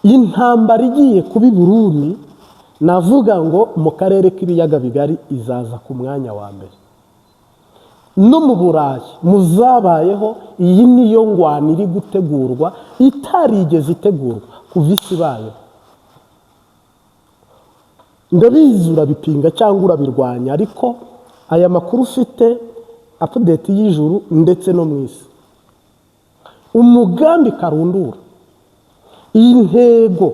Intambara igiye kuba i Burundi, navuga ngo mu karere k'ibiyaga bigari izaza ku mwanya wa mbere, no mu Burayi muzabayeho. Iyi niyo ngwano iri gutegurwa itarigeze itegurwa kuva isi ibayeho. Ndabizi urabipinga cyangwa urabirwanya, ariko aya makuru ufite update y'ijuru ndetse no mu isi, umugambi karundura, iyi ntego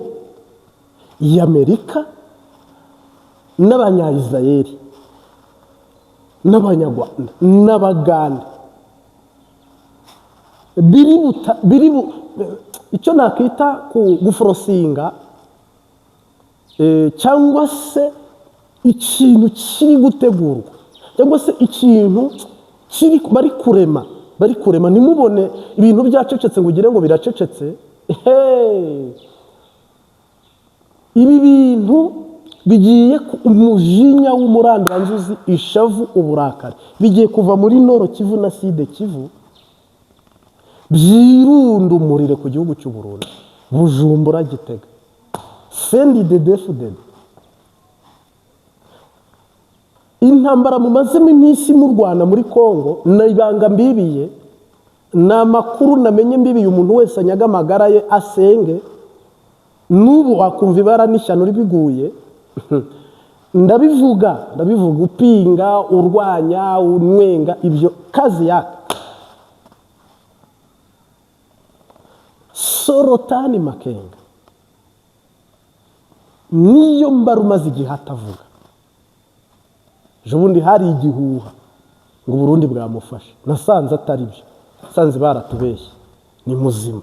y'Amerika n'Abanyayisirayeli n'Abanyarwanda n'Abagande biri icyo nakita ku guforosinga cyangwa se ikintu kiri gutegurwa cyangwa se ikintu kiri bari kurema. Ntimubone ibintu byacecetse ngo ugire ngo biracecetse. Hey! Ibi bintu bigiye umujinya w'umuranduranzuzi, ishavu, uburakari bigiye kuva muri Nord Kivu na Sud Kivu, byirunda umuriro ku gihugu cy'u Burundi, Bujumbura, Gitega, CNDD-FDD. Intambara mumazemo iminsi murwana muri Kongo ni ibanga mbibiye, ni amakuru namenye mbibiye. Umuntu wese anyaga amagara ye asenge. N'ubu wakumva ibara n'ishyano ribiguye. Ndabivuga, ndabivuga, upinga, urwanya, unwenga, ibyo kazi yake. Sorotani Makenga niyo mbara umaze igihe atavuga. Ejo bundi hari igihuha ngo Burundi bwamufashe, nasanze atari byo, nasanze baratubeshye, ni muzima.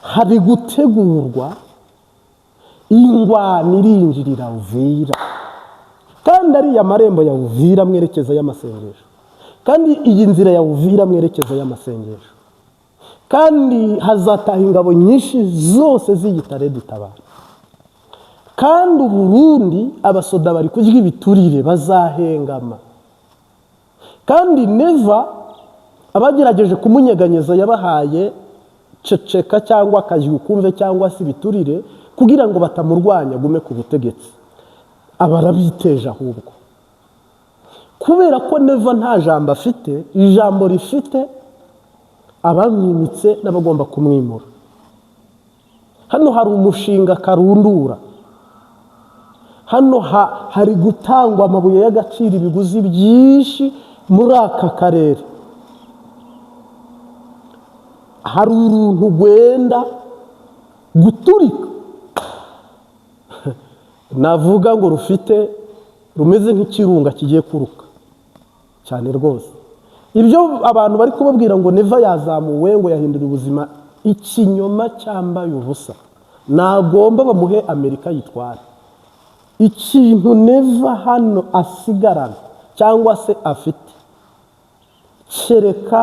Hari gutegurwa ingwano irinjirira Uvira, kandi ariya marembo ya Uvira mwerekeza y'amasengesho, kandi iyi nzira ya Uvira mwerekeza y'amasengesho, kandi hazataha ingabo nyinshi zose ziyita RED Tabara. Kandi Uburundi abasoda bari kurya ibiturire, bazahengama. Kandi Neva abagerageje kumunyeganyeza yabahaye ceceka cyangwa akajya ukumve cyangwa se ibiturire kugira ngo batamurwanya agume ku butegetsi, aba arabiteje. Ahubwo kubera ko Neva nta jambo afite, ijambo rifite abamwimitse n'abagomba kumwimura. Hano hari umushinga karundura, hano hari gutangwa amabuye y'agaciro, ibiguzi byinshi muri aka karere. Hari uruntu rwenda guturika, navuga ngo rufite rumeze nk'ikirunga kigiye kuruka cyane rwose. Ibyo abantu bari kubabwira ngo Neva yazamuwe, ngo yahindura ubuzima, ikinyoma cyambaye ubusa. Nagomba bamuhe Amerika yitware. Ikintu Neva hano asigarana cyangwa se afite, kereka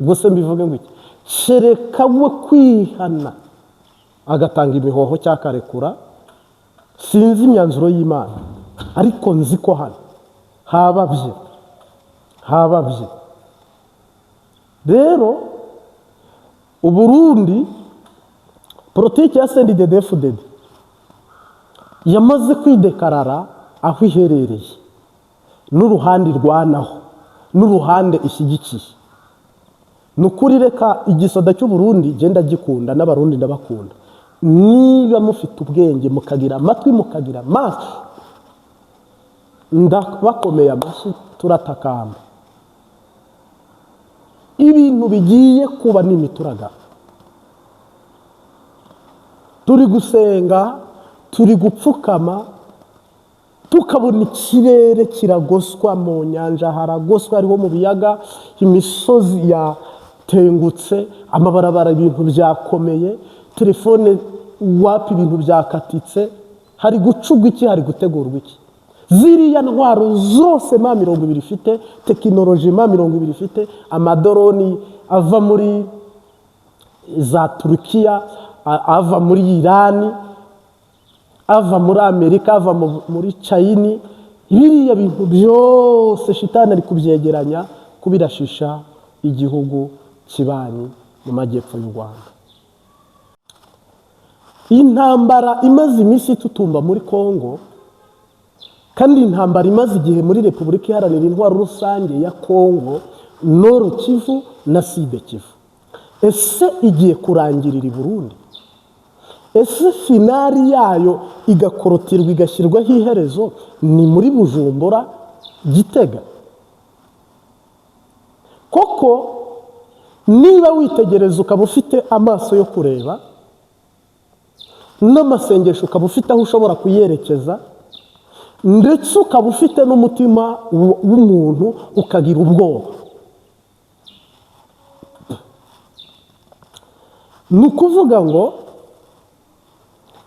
gusa mbivuge ngo iki, kereka we kwihana agatanga imihoho cyangwa akarekura. Sinzi imyanzuro y'Imana, ariko nzi ko hano hababye, hababye. Rero Uburundi, politiki ya CNDD-FDD yamaze kwidekarara aho iherereye n'uruhande irwanaho n'uruhande ishyigikiye. Ni ukuri, reka igisoda cy'Uburundi genda gikunda, n'Abarundi ndabakunda. Niba mufite ubwenge, mukagira amatwi, mukagira amaso, ndabakomeye amashyi. Turatakamba, ibintu bigiye kuba n'imituragaro. Turi gusenga, turi gupfukama, tukabona ikirere kiragoswa, mu nyanja haragoswa, hariho mu biyaga, imisozi yatengutse, amabarabara ibintu byakomeye, telefone wapi, ibintu byakatitse. Hari gucugwa iki? Hari gutegurwa iki? Ziriya ntwaro zose M20 ifite, tekinoloji M20 ifite, amadoroni ava muri za Turukiya, ava muri Irani, ava muri Amerika, ava muri Chayini, biriya bintu byose shitani ari kubyegeranya kubirashisha igihugu kibanyi mu majyepfo y'u Rwanda. Intambara imaze iminsi itutumba muri Kongo, kandi intambara imaze igihe muri Repubulika Iharanira Intwaro Rusange ya Kongo, Nord Kivu na Sud Kivu, ese igiye kurangirira i Burundi? Ese finale yayo igakorotirwa, igashyirwaho iherezo ni muri Bujumbura, Gitega? Koko niba witegereza, ukaba ufite amaso yo kureba, n'amasengesho ukaba ufite aho ushobora kuyerekeza, ndetse ukaba ufite n'umutima w'umuntu, ukagira ubwoba, ni ukuvuga ngo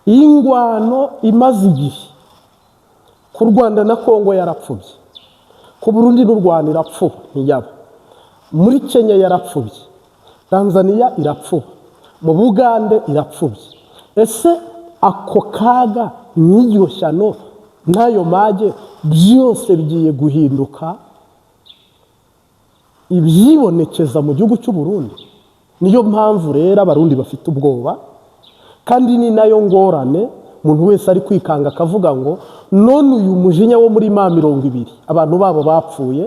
iyi ngwano imaze igihe ku Rwanda na Kongo yarapfubye, ku Burundi n'u Rwanda irapfuba ntiyaba, muri Kenya yarapfubye, Tanzania irapfuba, mu Bugande irapfubye. Ese ako kaga n'iryo shyano n'ayo mage byose bigiye guhinduka ibyibonekeza mu gihugu cy'u Burundi? Niyo mpamvu rero Abarundi bafite ubwoba, kandi ni nayo ngorane. Umuntu wese ari kwikanga akavuga ngo: "None uyu mujinya wo muri M20, abantu babo bapfuye,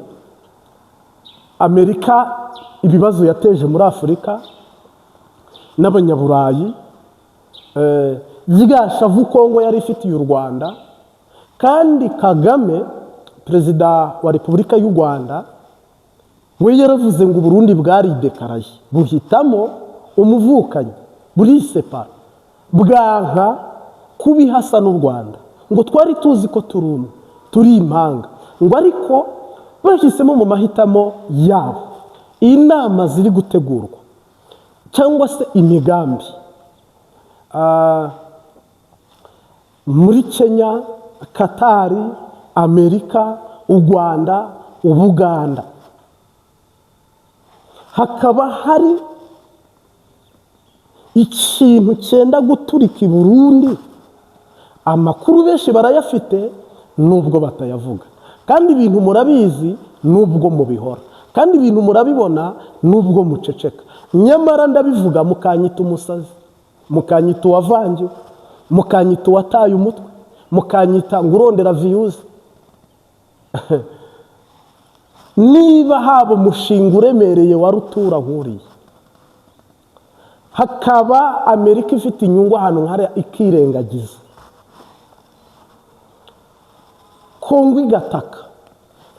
Amerika ibibazo yateje muri Afurika n'Abanyaburayi, rya shavu Kongo yari ifitiye u Rwanda, kandi Kagame, Perezida wa Repubulika y'u Rwanda, we yaravuze ngo Uburundi bwaridekaraye, buhitamo umuvukanyi, burisepara, bwanka kubihasa n'u Rwanda, ngo twari tuzi ko turi umwe, turi impanga, ngo ariko bahisemo mu mahitamo yabo." Inama ziri gutegurwa cyangwa se imigambi muri Kenya, Katari, Amerika, u Rwanda, Ubuganda, hakaba hari ikintu cyenda guturika i Burundi. Amakuru benshi barayafite nubwo batayavuga, kandi ibintu murabizi nubwo mubihora, kandi ibintu murabibona nubwo muceceka. Nyamara ndabivuga mukanyita umusazi, mukanyita uwavangiwe, mukanyita uwataye umutwe, mukanyita ngo urondera views. Niba haba umushinga uremereye wa rutura nk'uriya, hakaba Amerika ifite inyungu ahantu nk'hariya, ikirengagiza Kongo, igataka,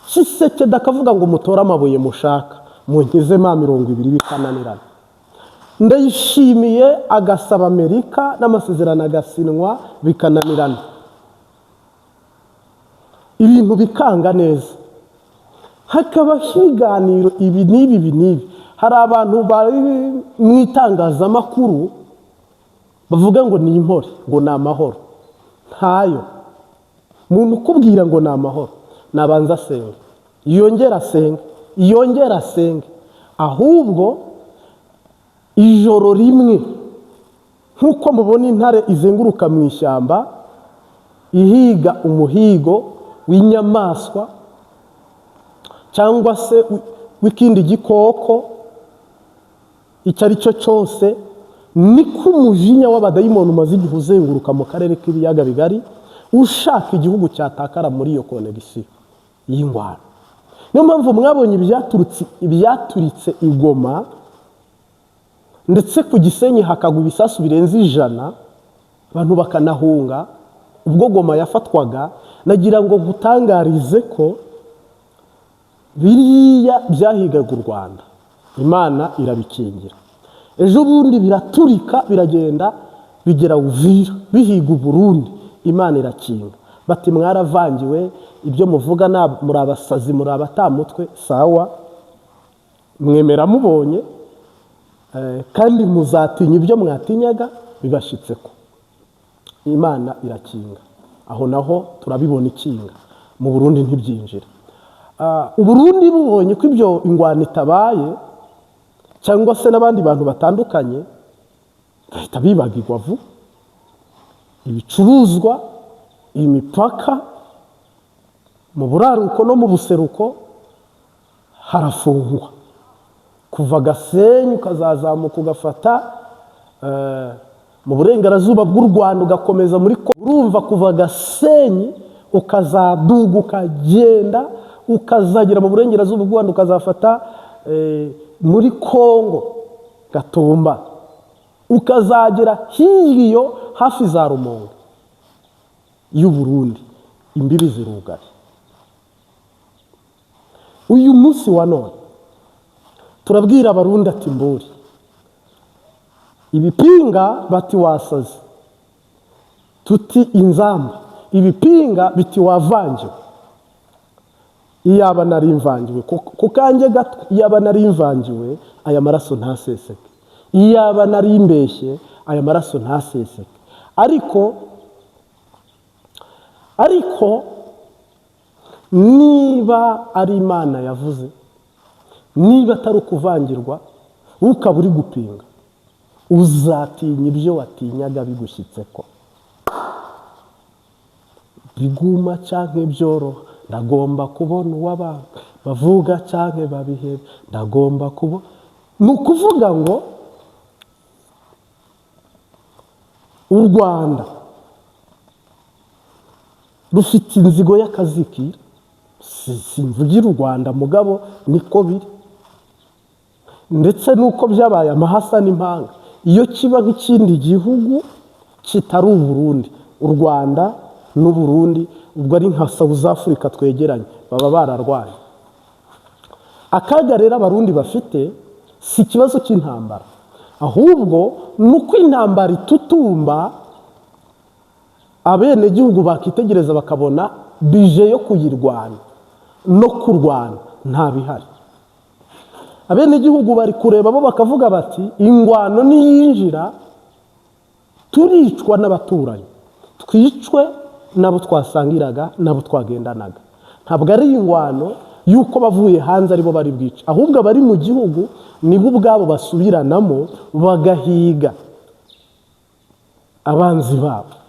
Tshisekedi akavuga ngo: "Mutore amabuye mushaka munkize M20," bikananirana, Ndayishimiye agasaba Amerika n'amasezerano agasinwa bikananirana, ibintu bikanga neza, hakabaho ibiganiro ibi n'ibi, ibi n'ibi. Hari abantu bari mu itangazamakuru bavuga ngo ni impore, ngo ni amahoro. Ntayo. Umuntu ukubwira ngo ni amahoro nabanza asenge, yongere asenge, yongere asenge. Ahubwo ijoro rimwe, nk'uko mubona intare izenguruka mu ishyamba ihiga umuhigo w'inyamaswa cyangwa se w'ikindi gikoko icyo ari cyo cyose, niko umujinya w'abadayimoni umaze igihe uzenguruka mu karere k'Ibiyaga Bigari, ushaka igihugu cyatakara muri iyo connexion y'ingwano. Niyo mpamvu mwabonye ibyaturitse i Goma, ndetse ku Gisenyi hakagwa ibisasu birenze 100, abantu bakanahunga ubwo Goma yafatwaga. Nagira ngo nkutangarize ko biriya byahigaga u Rwanda, Imana irabikingira. Ejo bundi biraturika, biragenda bigera Uvira, bihiga Uburundi, Imana irakinga. Bati: "Mwaravangiwe, ibyo muvuga muri abasazi, muri abatamutwe." Sawa, mwemera mubonye, kandi muzatinya ibyo mwatinyaga bibashyitse ko Imana irakinga. Aho naho turabibona, ikinga mu Burundi ntibyinjira. Uburundi bubonye ko ibyo ingwano itabaye, cyangwa se n'abandi bantu batandukanye bahita bibagirwa vuba ibicuruzwa, imipaka mu buraruko no mu buseruko harafungwa, kuva Gasenyi ukazazamuka ugafata Mu burengerazuba bw'u Rwanda, ugakomeza muri urumva kuva Gasenyi, ukazaduga, ukagenda, ukazagera mu burengerazuba bw'u Rwanda, ukazafata muri Kongo Gatumba, ukazagera hirya iyo hafi za Rumonge y'u Burundi. Imbibi zirugaye. Uyu munsi wa none turabwira Abarundi ati: "Mburi ibipinga." Bati: "Wasaze." Tuti: "Inzamba." Ibipinga biti: "Wavangiwe." Iyaba nari mvangiwe ku kanjye gato, iyaba nari mvangiwe, aya maraso ntaseseke. Iyaba nari mbeshye, aya maraso ntaseseke. Ariko niba ari Imana yavuze, niba atari ukuvangirwa, ukaba uri gupinga, uzatinya ibyo watinyaga bigushyitse ko biguma canke byoroha. Ndagomba kubona uw'abantu bavuga canke babihebe, ndagomba kubona. Ni ukuvuga ngo u Rwanda rufite inzigo y'akazikira. Simvugira u Rwanda, mugabo niko biri, ndetse n'uko byabaye amahasa n'impanga. Iyo kiba nk'ikindi gihugu kitari Uburundi, u Rwanda n'Uburundi ubwo ari nka South Africa twegeranye, baba bararwaye. Akaga rero Abarundi bafite si ikibazo cy'intambara, ahubwo ni uko intambara itutumba, abenegihugu bakitegereza bakabona budget yo kuyirwana no kurwana nta bihari. Abenegihugu bari kureba bo bakavuga bati: "Ingwano niyinjira, turicwa n'abaturanyi, twicwe n'abo twasangiraga, n'abo twagendanaga." Ntabwo ari ingwano y'uko bavuye hanze aribo bari bwice, ahubwo abari mu gihugu nibo ubwabo basubiranamo, bagahiga abanzi babo.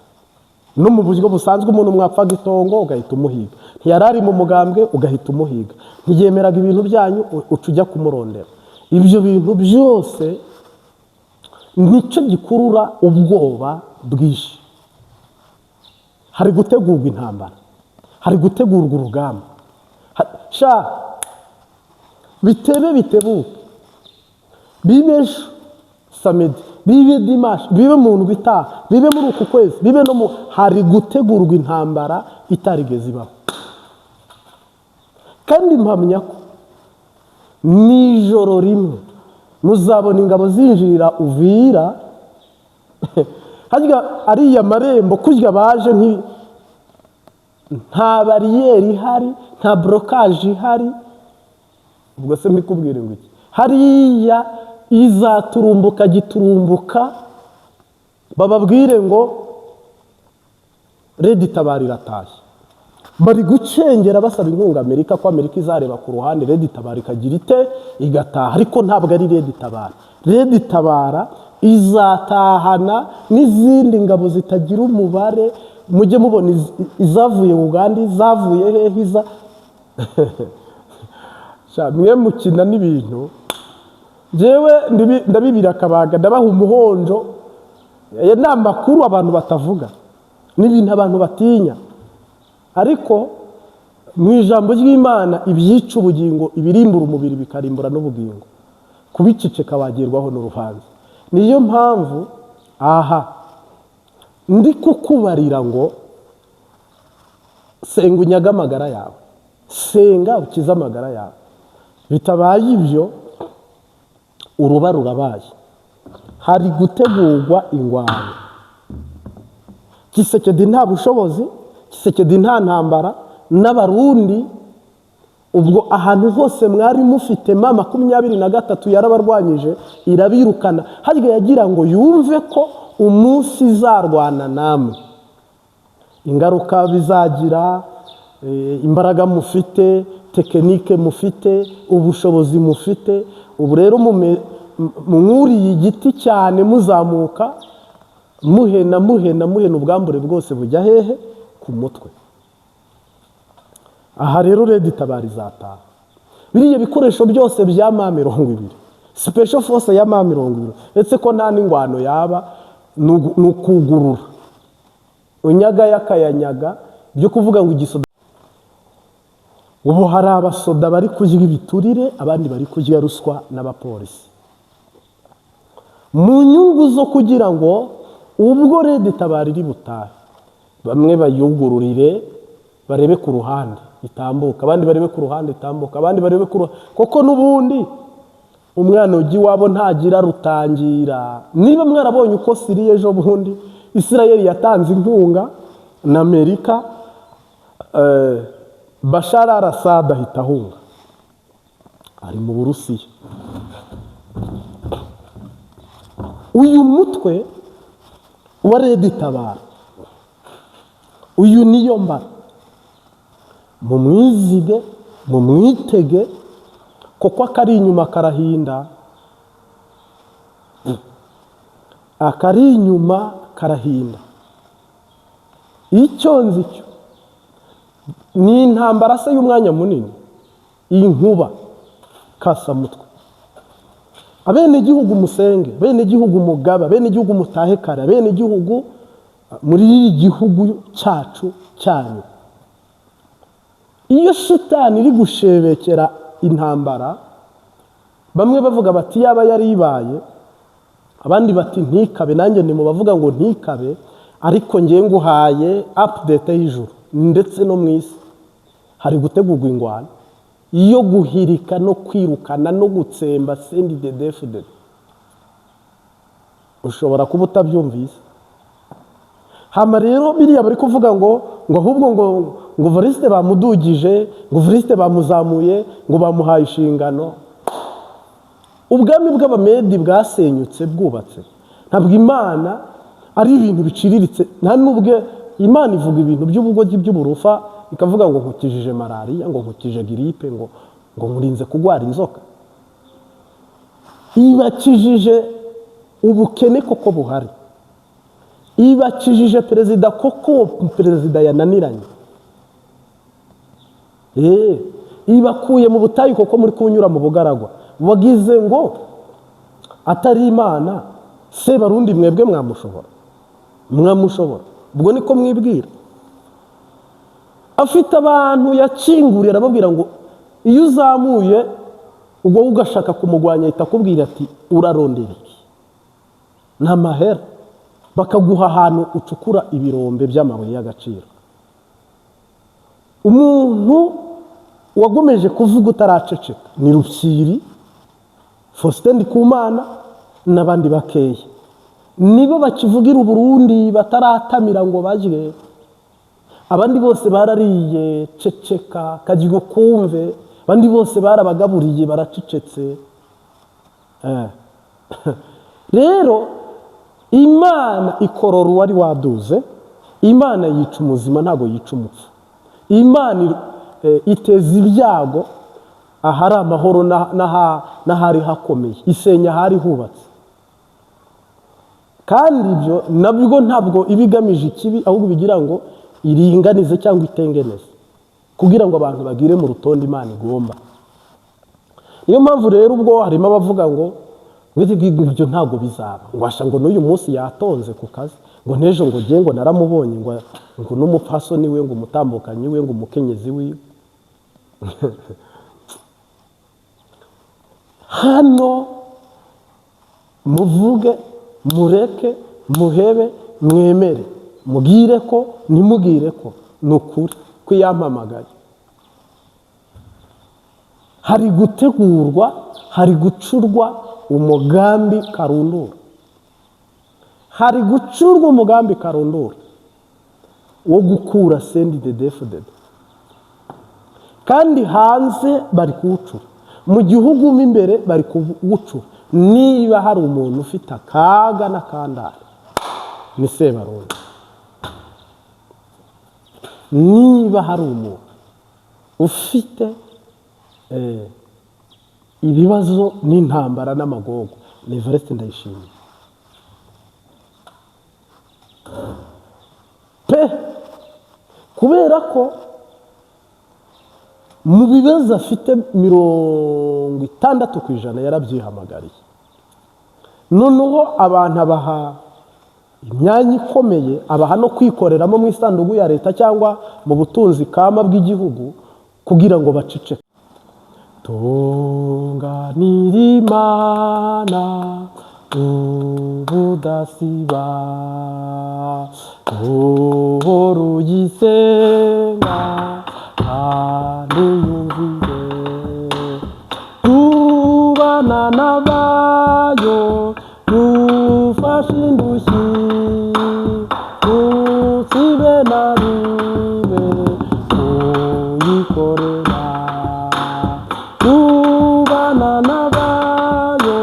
No mu buryo busanzwe, umuntu mwapfaga itongo ugahita umuhiga, ntiyari ari mu mugambwe ugahita umuhiga, ntiyemeraga ibintu byanyu, uca ujya kumurondera. Ibyo bintu byose nicyo gikurura ubwoba bwinshi. Hari gutegurwa intambara, hari gutegurwa urugamba. Sha, bitebe bitebuke, bibe ejo samedi, bibe dimanche, bibe mu ndwi itaha, bibe muri uku kwezi, bibe no mu, hari gutegurwa intambara itarigeze ibaho. Kandi mpamya ko nijoro rimwe muzabona ingabo zinjirira Uvira. Harya ariya marembo kurya baje nta bariyeri ihari, nta blocage ihari. Ubwo se mbikubwire ngo iki? Hariya izaturumbuka giturumbuka, bababwire ngo RED Tabara iratashye. Bari gucengera basaba inkunga Amerika, ko Amerika izareba ku ruhande, RED Tabara ikagira ite? Igataha. Ariko ntabwo ari RED Tabara. RED Tabara izatahana n'izindi ngabo zitagira umubare. Mujye mubona izavuye Uganda, izavuye hehe, iza. Sha, mwe mukina n'ibintu. Njyewe ndabibira akabaga, ndabaha umuhonjo. Aya ni amakuru abantu batavuga, n'ibintu abantu batinya. Ariko mu ijambo ry'Imana, ibyica ubugingo, ibirimbura umubiri bikarimbura n'ubugingo, kubiceceka wagerwaho n'urubanza. Niyo mpamvu aha ndi kukubarira ngo senga unyage amagara yawe, senga ukize amagara yawe. Bitabaye ibyo, uruba rurabaye. Hari gutegurwa ingwano. Tshisekedi nta bushobozi, Tshisekedi nta ntambara n'Abarundi. Ubwo ahantu hose mwari mufite M23 yarabarwanyije, irabirukana. Harya yagira ngo yumve ko umunsi izarwana namwe, ingaruka bizagira, imbaraga mufite, technique mufite, ubushobozi mufite. Ubu rero mwuriye igiti cyane, muzamuka, muhena, muhena, muhena, ubwambure bwose bujya hehe? Ku mutwe. Aha rero RED Tabara izataha. Biriya bikoresho byose bya M20, special force ya M20, uretse ko nta n'ingwano yaba. Ni ukugurura unyaga y'akayanyaga byo kuvuga ngo igisoda. Ubu hari abasoda bari kurya ibiturire, abandi bari kurya ruswa n'abapolisi mu nyungu zo kugira ngo ubwo RED Tabara iri butahe, bamwe bayugururire barebe ku ruhande itambuka, abandi barebe ku ruhande itambuka, abandi barebe ku ruhande, kuko n'ubundi umwana ujya iwabo ntagira rutangira. Niba mwarabonye uko Siriya ejo bundi Isirayeli yatanze inkunga na Amerika, Bashar al-Assad ahita ahunga ari mu Burusiya. Uyu mutwe wa RED Tabara, uyu niyo mbara, mumwizige, mumwitege, kuko akari inyuma karahinda, akari inyuma karahinda. Icyo nzi cyo ni intambara se y'umwanya munini, inkuba kasamutwe. Abenegihugu musenge, abenegihugu mugaba, abenegihugu mutahe kare, abenegihugu muri iki gihugu cyacu cyanyu. Iyo shitani iri gushebekera intambara, bamwe bavuga bati yaba yari ibaye, abandi bati ntikabe. Nanjye ni mu bavuga ngo ntikabe, ariko ngewe nguhaye update y'ijuru ndetse no mu isi, hari gutegurwa ingwano yo guhirika no kwirukana no gutsemba CNDD-FDD. Ushobora kuba utabyumvise. Hama rero biriya bari kuvuga ngo ahubwo ngo Evariste bamudugije, ngo Evariste bamuzamuye, ngo bamuhaye inshingano. Ubwami bw'Abamedi bwasenyutse bwubatse. Ntabwo Imana ari ibintu biciriritse, nta n'ubwo Imana ivuga ibintu by'ubugoryi by'uburufa, ikavuga ngo nkukijije malariya, ngo nkukije giripe, ngo nkurinze kurwara inzoka. Ibakijije ubukene koko buhari, ibakijije perezida koko uwo perezida yananiranye, ibakuye mu butayu koko muri kunyura mu bugaragwa. Wagize ngo atari Imana se Barundi mwebwe mwamushobora? Mwamushobora? Ubwo niko mwibwira. Afite abantu yakinguriye, arababwira ngo iyo uzamuye ubwo ugashaka kumugwanya, ahita akubwira ati urarondera iki? Ni amahera. Bakaguha ahantu ucukura ibirombe by'amabuye y'agaciro. Umuntu wagomeje kuvuga utaraceceka ni Rufyiri, Faustin Ndikumana n'abandi bakeya, nibo bakivugira Uburundi bataratamira ngo bajye. Abandi bose barariye ceceka kajya kumve, abandi bose barabagaburiye baracecetse. Rero Imana ikorora uwari waduze. Imana yica umuzima, ntabwo yica umupfu. Imana iteza ibyago ahari amahoro n'ahari hakomeye, isenya ahari hubatse. Kandi ibyo nabwo ntabwo iba igamije ikibi, ahubwo bigira ngo iringanize cyangwa itengeneze, kugira ngo abantu bagire mu rutonde Imana igomba. Niyo mpamvu rero ubwo harimo abavuga ngo ibyo ntabwo bizaba, ngo asha ngo n'uyu munsi yatonze ku kazi, ngo n'ejo ngo ngiye ngo naramubonye, ngo n'umupfasoni we, ngo umutambukanyi we, ngo umukenyezi wiwe. Hano muvuge, mureke, muhebe, mwemere, mubwire ko ntimubwire ko ni ukuri ko yampamagaye. Hari gutegurwa, hari gucurwa umugambi karundura, hari gucurwa umugambi karundura wo gukura CNDD-FDD, kandi hanze bari kuwucura, mu gihugu mo imbere bari kuwucura. Niba hari umuntu ufite akaga n'akandara ni Sebarundi. Niba hari umuntu ufite ibibazo n'intambara n'amagogo ni Evariste Ndayishimiye pe, kubera ko mu bibazo afite 60% yarabyihamagariye. Noneho abantu abaha Imyanya ikomeye abaha no kwikoreramo mu isanduku ya leta cyangwa mu butunzi kama bw'igihugu kugira ngo baceceke. Tunganira Imana ubudasiba, uhora uyisenga kandi uyumvire, tubana n'abayo, dufashe indushyi, tusibe na rimwe kuyikorera. Tubana n'abayo,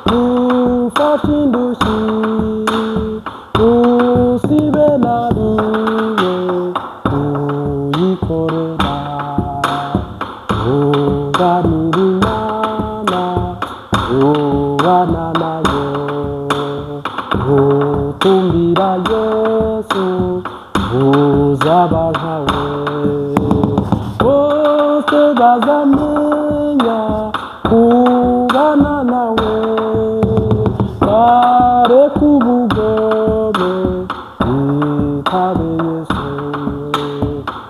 dufashe indushyi, tusibe na rimwe kuyikorera. Tunganira Imana, tubana nayo, utumbira Yesu, uzaba nkawe. Bose bazamenya kubana nawe, bareke ubugome, bitabe Yesu.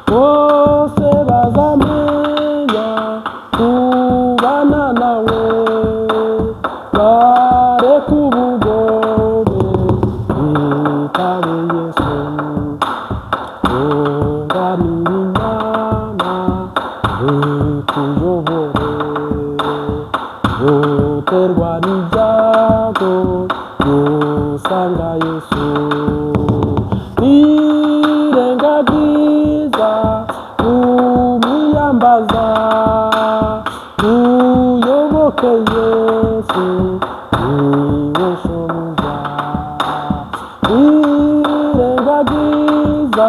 Bose bazamenya kubana nawe, bareke ubugome, bitabe Yesu. Tunganira Imana ikuyobore, uterwa n'ibyago usanga Yesu. Nirengagiza umwiyambaza, uyoboke Yesu, niwe shobuja. Nirengagiza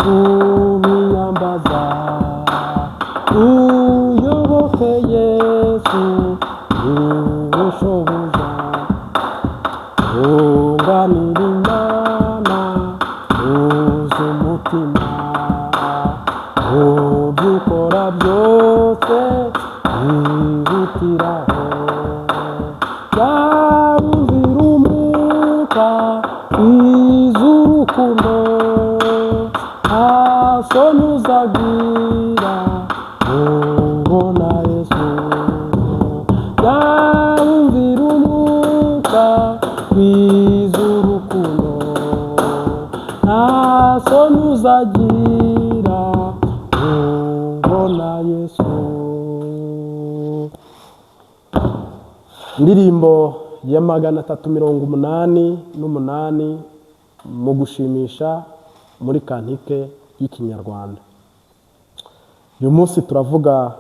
umwiyambaza, uyoboke Yesu, niwe shobuja. Tunganira Imana uzi umutima, mu byo ukora byose wihutiraho, yawumvira umwuka iz'urukundo, nta soni uzagira ubona Yesu. Yawumvira umwuka w'iz'urukundo, nta soni uzagira ubona Yesu. Indirimbo ya 388 mu gushimisha muri cantique y'Ikinyarwanda. Uyu munsi turavuga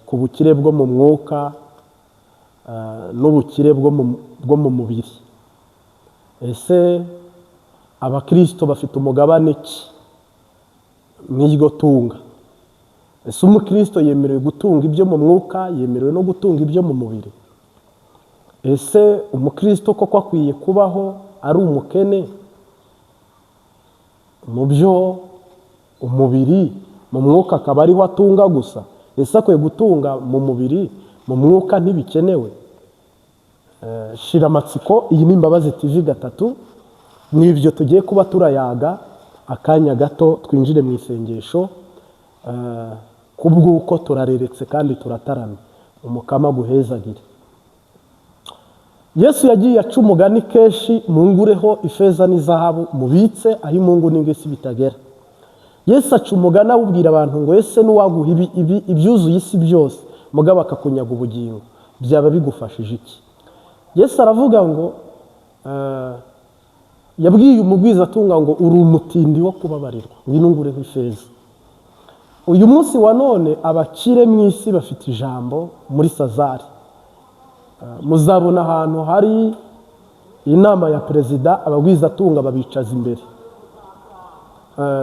ku bukire bwo mu mwuka n'ubukire bwo mu mubiri. Ese abakirisito bafite umugabane ki mw'iryo tunga? Ese umukirisito yemerewe gutunga ibyo mu mwuka, yemerewe no gutunga ibyo mu mubiri? Ese umukirisito koko akwiye kubaho ari umukene mu byo umubiri, mu mwuka akaba ariho atunga gusa? Ese akwiye gutunga mu mubiri, mu mwuka ntibikenewe? Shira amatsiko, iyi ni Imbabazi TV 3. Ni ibyo tugiye kuba turayaga akanya gato, twinjire mu isengesho kubw'uko turareretse kandi turataramye. Umukama aguhezagire. Yesu yagiye aca umugani kenshi: "Mungureho ifeza n'izahabu, mubitse aho imungu n'ingesi bitagera." Yesu aca umugani awubwira abantu ngo: "Ese n'uwaguha ibyuzuye isi byose, mugabo akakunyaga ubugingo, byaba bigufashije iki?" Yesu aravuga ngo yabwiye umugwizatunga ngo: "Uri umutindi wo kubabarirwa, ngwino ungureho ifeza." Uyu munsi wa none abakire mu isi bafite ijambo muri sazari. Muzabona ahantu hari inama ya perezida, abagwizatunga babicaza imbere.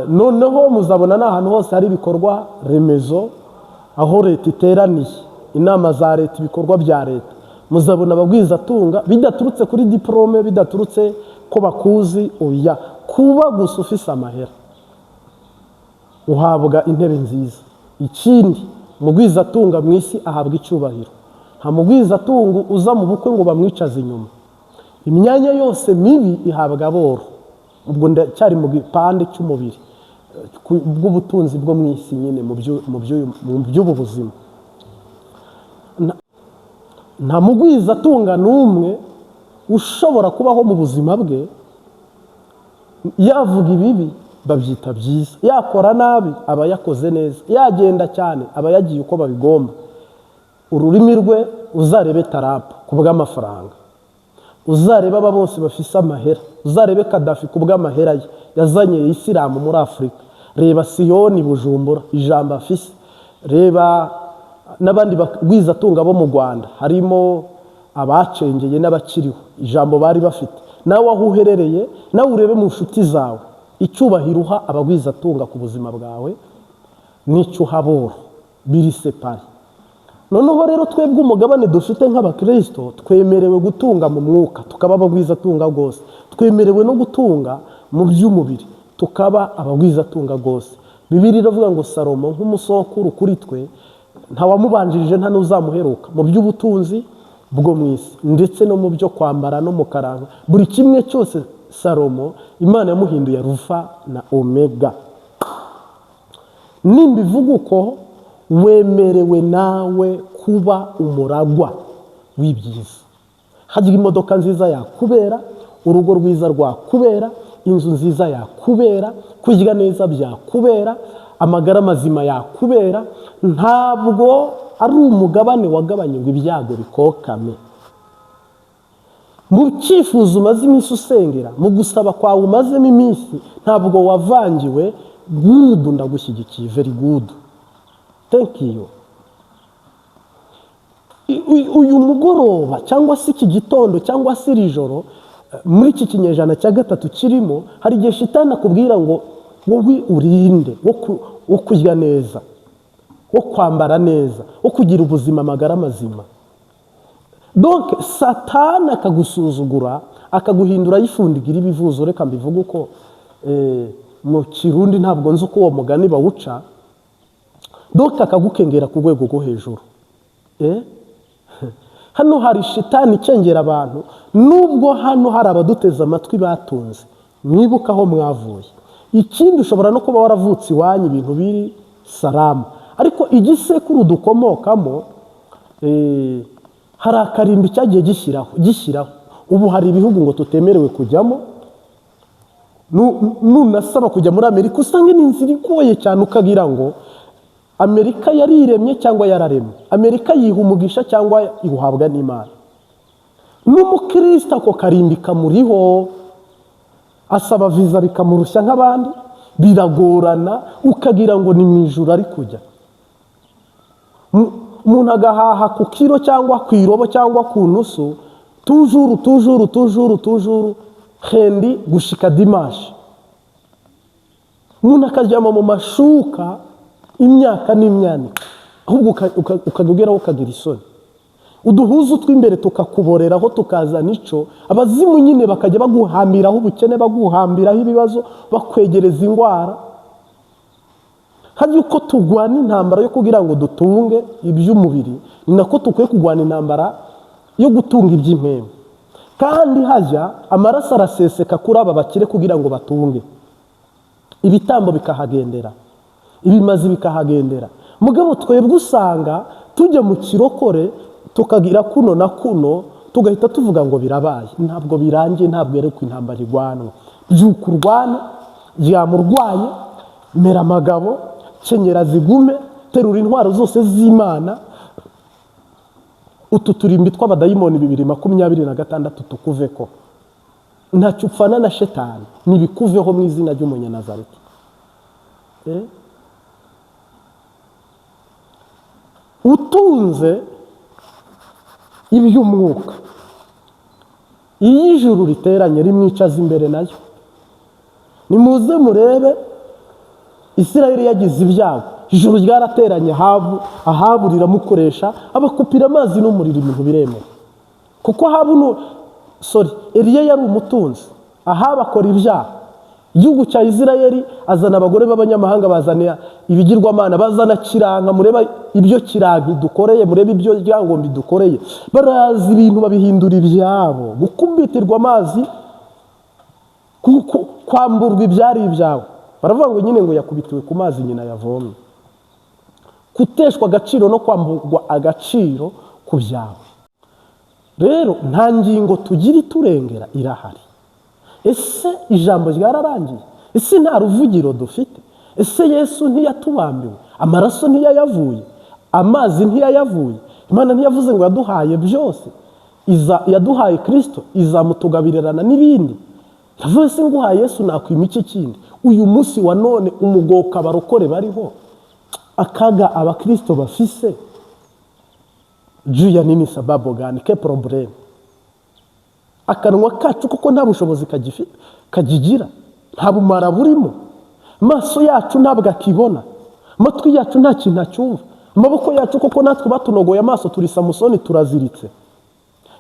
Noneho muzabona n'ahantu hose hari ibikorwa remezo, aho leta iteraniye, inama za leta, ibikorwa bya leta, muzabona abagwizatunga, bidaturutse kuri diporome, bidaturutse ko bakuzi, oya, kuba gusa ufise amahera uhabwa intebe nziza. Ikindi, umugwizatunga mu isi ahabwa icyubahiro. Nta mugwizatungo uza mu bukwe ngo bamwicaze inyuma. Imyanya yose mibi ihabwa aboro. Ubwo ndacyari mu gipande cy'umubiri, bw'ubutunzi bwo mu isi nyine, mu by'ubu buzima. Nta mugwizatunga n'umwe ushobora kubaho mu buzima bwe yavuga ibibi babyita byiza, yakora nabi aba yakoze neza, yagenda cyane aba yagiye uko babigomba. Ururimi rwe, uzarebe Trump ku bw'amafaranga, uzarebe aba bose bafise amahera, uzarebe Kadafi ku bw'amahera ye yazanye Isilamu muri Afurika, reba Siyoni Bujumbura ijambo afise, reba n'abandi bagwizatunga bo mu Rwanda, harimo abacengeye n'abakiriho, ijambo bari bafite. Nawe aho uherereye, nawe urebe mu nshuti zawe icyubahiro uha abagwizatunga ku buzima bwawe n'icyo uha aboro, biri séparé. Noneho rero twebwe umugabane dufite nk'abakirisito, twemerewe gutunga mu mwuka, tukaba abagwizatunga rwose. Twemerewe no gutunga mu by'umubiri, tukaba abagwizatunga rwose. Bibiliya iravuga ngo Salomo nk'umusokuru kuri twe, ntawamubanjirije, nta n'uzamuheruka mu by'ubutunzi bwo mu isi, ndetse no mu byo kwambara no mu karanga, buri kimwe cyose. Salomo Imana yamuhinduye Arufa na Omega. Nimba ivuga uko, wemerewe nawe kuba umuragwa w'ibyiza. Hagira imodoka nziza yakubera, urugo rwiza rwakubera, inzu nziza yakubera, kurya neza byakubera, amagara mazima yakubera. Ntabwo ari umugabane wagabanye ngo ibyago bikokame. Mu cyifuzo umaze iminsi usengera, mu gusaba kwawe umazemo iminsi, ntabwo wavangiwe. Good, ndagushyigikiye, very good, thank you. Uyu mugoroba cyangwa se iki gitondo cyangwa se iri joro, muri iki kinyejana cya gatatu kirimo, hari igihe Shitani akubwira ngo wowe urinde wo kurya neza, wo kwambara neza, wo kugira ubuzima, amagara mazima. Donc Satani akagusuzugura, akaguhindura yifundigira ibivuzo. Reka mbivuge uko, mu Kirundi ntabwo nzi uko uwo mugani bawuca. Donc akagukengera ku rwego rwo hejuru. Hano hari shitani ikengera abantu. Nubwo hano hari abaduteze amatwi batunze, mwibuke aho mwavuye. Ikindi, ushobora no kuba waravutse iwanyu ibintu biri salama, ariko igisekuru dukomokamo, hari akarimbi cyagiye gishyiraho gishyiraho. Ubu hari ibihugu ngo tutemerewe kujyamo. Nunasaba kujya muri Amerika, usanga ni inzira igoye cyane, ukagira ngo Amerika yariremye cyangwa yararemye. Amerika yiha umugisha cyangwa iwuhabwa n'Imana. N'umukristo ako karimbi kamuriho, asaba viza bikamurushya nk'abandi, biragorana, ukagira ngo ni mu ijuru ari kujya. Umuntu agahaha ku kiro cyangwa ku irobo cyangwa ku nusu, toujours, toujours, toujours, toujours lundi gushika dimanche. Umuntu akaryama mu mashuka imyaka n'imyaniko, ahubwo ukajya ugeraho ukagira isoni. Uduhuzu tw'imbere tukakuboreraho, tukazana ico abazimu nyine, bakajya baguhambiraho ubukene, baguhambiraho ibibazo, bakwegereza indwara. Hajya uko turwana intambara yo kugira ngo dutunge iby'umubiri, ni nako dukwiye kurwana intambara yo gutunga iby'impemu. Kandi hajya amaraso araseseka kuri aba bakire kugira ngo batunge, ibitambo bikahagendera, ibimazi bikahagendera. Mugabo twebwe usanga tujya mu kirokore, tukagira kuno na kuno, tugahita tuvuga ngo birabaye. Ntabwo birangiye, ntabwo yerekwa intambara irwanwa. Byuka urwane, ryama urwaye, mera amagabo, kenyera zigume, terura intwaro zose z'Imana. Utu turimbi tw'abadayimoni 2026 tukuveko. Ntacyo upfana na Shetani, nibikuveho mu izina ry'Umunyanazareti. Eh? Utunze iby'umwuka, iyo ijuru riteranye rimwicaza imbere nayo. Nimuze murebe Isirayeli yagize ibyago, ijuru ryarateranye, Ahabu, Ahabu riramukoresha, abakupira amazi n'umuriro, ibintu biremewe. Kuko Ahabu, sorry, Eliya yari umutunzi, Ahabu akora ibyaha. Igihugu cya Isirayeli azana abagore b'abanyamahanga, bazana ibigirwamana, bazana kiranka. Mureba ibyo kiranka idukoreye, murebe ibyo ryangombe idukoreye. Baraza ibintu babihindura ibyabo, gukubitirwa amazi, kwamburwa ibyari ibyawe. Baravuga ngo nyine ngo yakubitiwe ku mazi nyina yavomye. Guteshwa agaciro no kwamburwa agaciro ku byawe. Rero nta ngingo tugira iturengera, irahari. Ese ijambo ryararangiye? Ese nta ruvugiro dufite? Ese Yesu ntiyatubambiwe? Amaraso ntiyayavuye? Amazi ntiyayavuye? Imana ntiyavuze ngo yaduhaye byose? Iza yaduhaye Kirisito, izamutugabirirana n'ibindi. Yavuze se nguhaye Yesu nakwima iki kindi? Uyu munsi wa none umugoka abarokore bariho, akaga abakirisito bafise, juu ya nini? Sababu gani? Quel problème? Akanwa kacu kuko nta bushobozi kagigira, nta bumara burimo. Amaso yacu ntabwo akibona, amatwi yacu nta kintu acyumva, amaboko yacu kuko natwe batunogoye amaso, turi Samusoni, turaziritse.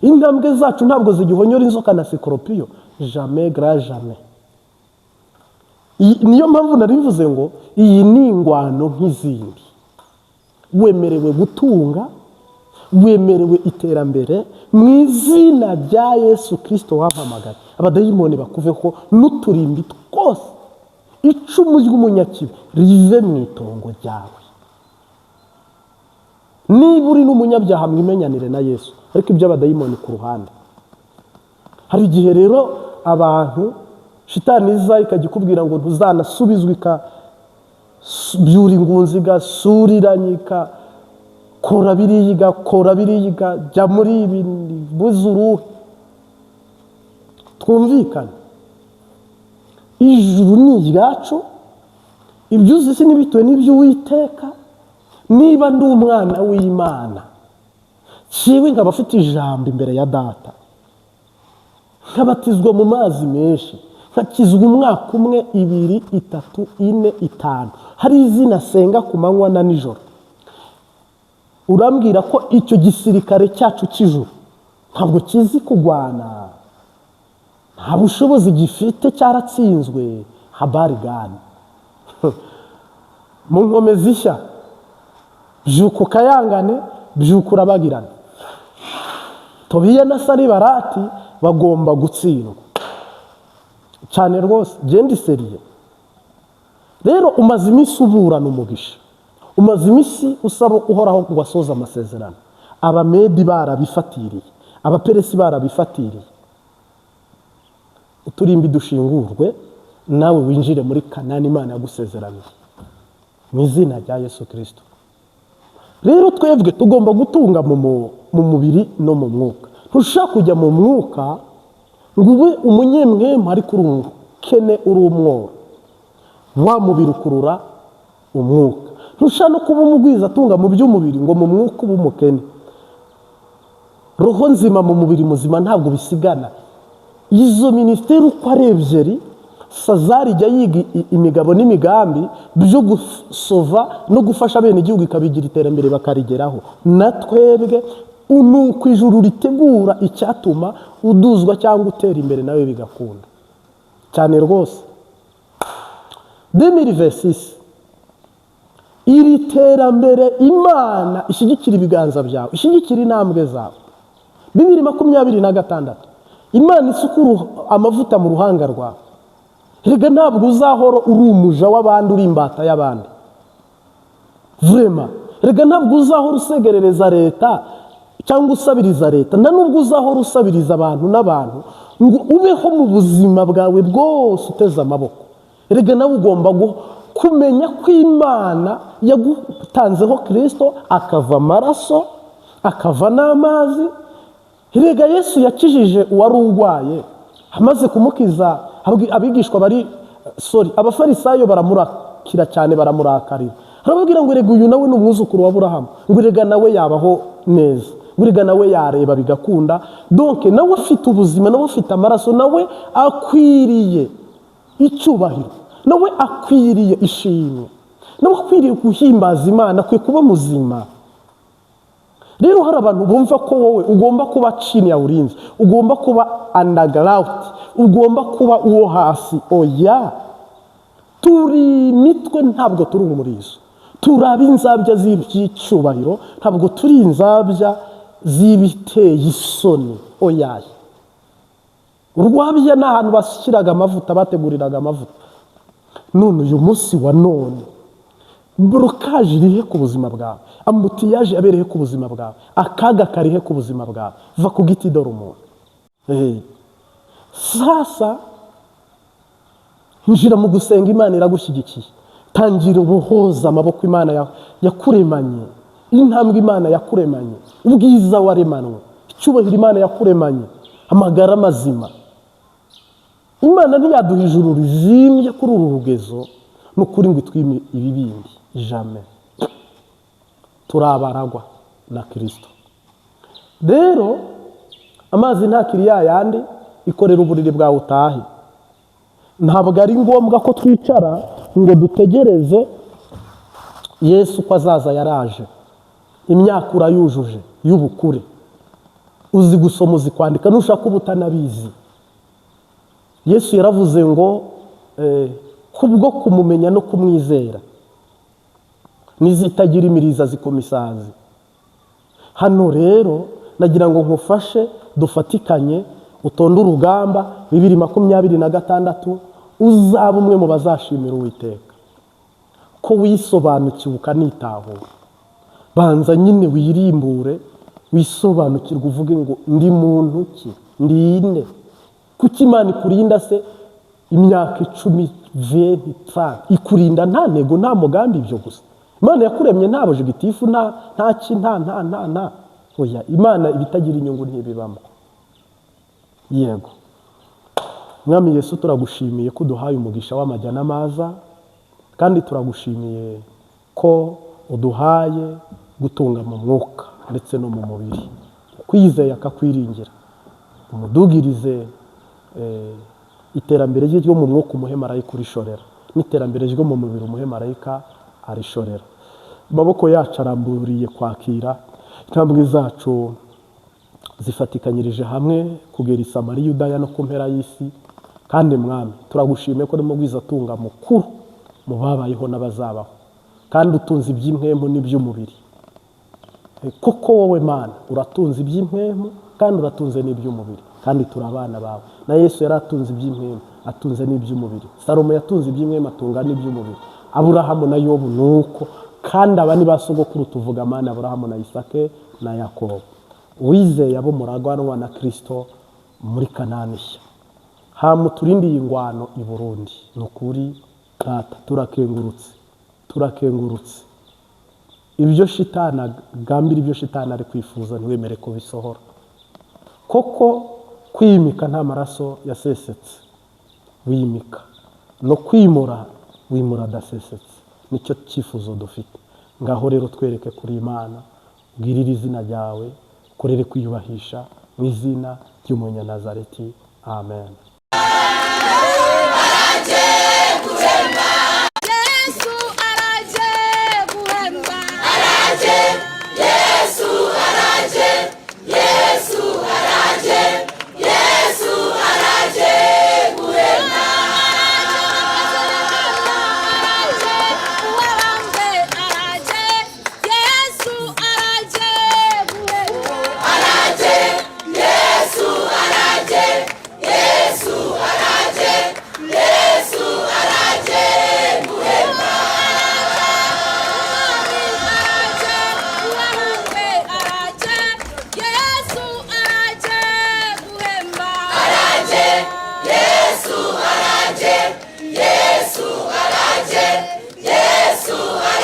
Intambwe zacu ntabwo zigihonyora inzoka na sikoropiyo. Jamais, grand jamais. Niyo mpamvu nari mvuze ngo iyi ni ingwano nk'izindi. Wemerewe gutunga, wemerewe iterambere mu izina rya Yesu Kirisito wampamagaye. Abadayimoni bakuveho n'uturimbi twose, icumu ry'umunyakibi rive mu itongo ryawe. Niba uri n'umunyabyaha, mwimenyanire na Yesu, ariko iby'abadayimoni ku ruhande. Hari igihe rero abantu shitani iza ikajya ikubwira ngo ntuzanasubizwa, ikabyura ingunzi, igasuriranye, igakora biriya, igakora biriya, ikajya muri ibi, buze uruhe. Twumvikane, ijuru ni iryacu, ibyuzuye isi n'ibituwe n'iby'Uwiteka. Niba ndi umwana w'Imana, ciwe nkaba afite ijambo imbere ya Data, nkabatizwa mu mazi menshi, nkakizwa umwaka umwe, 2, 3, 4, 5, hari izina asenga ku manywa na nijoro, urambwira ko icyo gisirikare cyacu cy'ijuru ntabwo kizi kurwana? Nta bushobozi gifite? Cyaratsinzwe? Habari gani? Mu nkome zishya, byuka ukayangane, byuka urabagirane. Tobiya na Sanibarati bagomba gutsindwa cyane rwose. Genda iseriye. Rero umaze iminsi uburana umugisha, umaze iminsi usaba Uhoraho ngo asoze amasezerano. Abamedi barabifatiriye, Abaperesi barabifatiriye. Uturimbi dushingurwe, nawe winjire muri Kanani Imana yagusezeraniye mu izina rya Yesu Kirisito. Rero twebwe tugomba gutunga mu mubiri no mu mwuka. Ntushobora kujya mu mwuka ngo ube umunyemwemu ariko uri umukene, uri umworo. Wa mubiri ukurura umwuka. Ntushobora no kuba umugwiza atunga mu by'umubiri ngo mu mwuka ube umukene. Roho nzima mu mubiri muzima ntabwo bisigana. Izo minisiteri uko ari ebyiri, Sazari ijya yiga imigabo n'imigambi byo gusova no gufasha bene igihugu, ikabigira iterambere bakarigeraho. Na twebwe ni uko ijuru ritegura icyatuma uduzwa cyangwa utera imbere, nawe bigakunda cyane rwose. 2026, iri terambere Imana ishyigikira ibiganza byawe, ishyigikira intambwe zawe. 2026, Imana isukura amavuta mu ruhanga rwawe. Rega ntabwo uzahora uri umuja w'abandi, uri imbata y'abandi, vraiment. Rega ntabwo uzahora usegerereza leta cyangwa usabiriza leta, nta nubwo uzahora usabiriza abantu n'abantu ngo ubeho mu buzima bwawe bwose uteze amaboko. Rega nawe ugomba kumenya ko Imana yagutanzeho Kirisito, akava amaraso, akava n'amazi. Rega Yesu yakijije uwari urwaye, amaze kumukiza abigishwa bari, sorry, Abafarisayo baramurakira cyane, baramurakarira. Arababwira ngo rega uyu nawe ni umwuzukuru wa Aburahamu, ngo rega nawe yabaho neza, ngo rega nawe yareba bigakunda. Donc nawe afite ubuzima, nawe afite amaraso, nawe akwiriye icyubahiro, nawe akwiriye ishimwe, nawe akwiriye guhimbaza Imana, akwiye kuba muzima. Rero hari abantu bumva ko wowe ugomba kuba chini ya ulinzi, ugomba kuba underground, ugomba kuba uwo hasi. Oya, turi imitwe, ntabwo turi umurizo. Turi ab'inzabya z'iby'icyubahiro, ntabwo turi inzabya z'ibiteye isoni. Oyaye, urwabya ni ahantu bashyiraga amavuta, bateguriraga amavuta. None uyu munsi wa none, blocage irihe ku buzima bwawe? Embouteillage yaberehe ku buzima bwawe? Akaga karihe ku buzima bwawe? Va ku giti, dore umuntu. Sasa injira mu gusenga, Imana iragushyigikiye. Tangira ubuhoza amaboko Imana yakuremanye, intambwe Imana yakuremanye, ubwiza waremanwe, icyubahiro Imana yakuremanye, amagara mazima. Imana ntiyaduha ijuru rizimbye kuri uru rugezo, ni ukuri ngo itwime ibibindi. Jamais. Turabaragwa na Kirisito. Rero amazi ntakiri yayandi, ikorera uburiri bwawe utahe. Ntabwo ari ngombwa ko twicara ngo dutegereze Yesu ko azaza. Yaraje. Imyaka urayujuje y'ubukure, uzi gusoma, uzi kwandika, nushaka uba utanabizi. Yesu yaravuze ngo kubwo kumumenya no kumwizera, n'izitagira imiriza zikoma isazi. Hano rero nagira ngo nkufashe, dufatikanye, utonde urugamba 2026, uzaba umwe mu bazashimira Uwiteka ko wisobanukiwe ukanitahura. Banza nyine wirimbure, wisobanukirwe, uvuge ngo ndi muntu ki, ndinde? Kuki Imana ikurinda se imyaka 10, 20, 30, ikurinda nta ntego, nta mugambi? Ibyo gusa, Imana yakuremye nta objectif, nta ki, nta. Oya, Imana ibitagira inyungu ntibibamo. Yego Mwami Yesu, turagushimiye ko uduhaye umugisha w'amajya n'amaza, kandi turagushimiye ko uduhaye gutunga mu mwuka ndetse no mu mubiri. Ukwizeye akakwiringira, umudugirize iterambere rye ryo mu mwuka, umuhe marayika urishorera, n'iterambere ryo mu mubiri, umuhe marayika arishorera. Amaboko yacu aramburiye kwakira, intambwe zacu zifatikanyirije hamwe kugera i Samariya, Yudaya no ku mpera y'isi. Kandi Mwami, turagushimiye ko urimo atunga mukuru mu babayeho n'abazabaho, kandi utunze iby'impwemu n'iby'umubiri. Koko wowe Mana uratunze iby'impwemu kandi uratunze n'iby'umubiri, kandi turi abana bawe. Na Yesu yari atunze iby'impwemu, atunze n'iby'umubiri. Salomo yatunze iby'impwemu, atunga n'iby'umubiri. Aburahamu na Yobu ni uko. Kandi aba ni ba sogokuru tuvuga Mana, Aburahamu na Isake na Yakobo. Wizeye abo muragwanwa na Kirisito muri Kanani nshya, hama uturindiye ingwano i Burundi. Ni ukuri Data, turakengurutse, turakengurutse. Ibyo shitani agambira, ibyo shitani ari kwifuza, ntiwemere ko bisohora. Koko kwimika nta maraso yasesetse wimika, no kwimura wimura adasesetse, nicyo cyifuzo dufite. Ngaho rero twereke kuri Imana, ubwirire izina ryawe, ukorere kwiyubahisha mu izina ry'Umunyanazareti, amen. Yesu araje guhemba. Araje Yesu, araje Yesu, araje Yesu, araje guhemba. Araje uwabambwe, araje Yesu, araje guhemba. Araje Yesu, araje Yesu, araje Yesu, araje guhemba. Araje uwahunzwe, araje Yesu, araje guhemba. Araje Yesu, araje Yesu, araje Yesu, araje.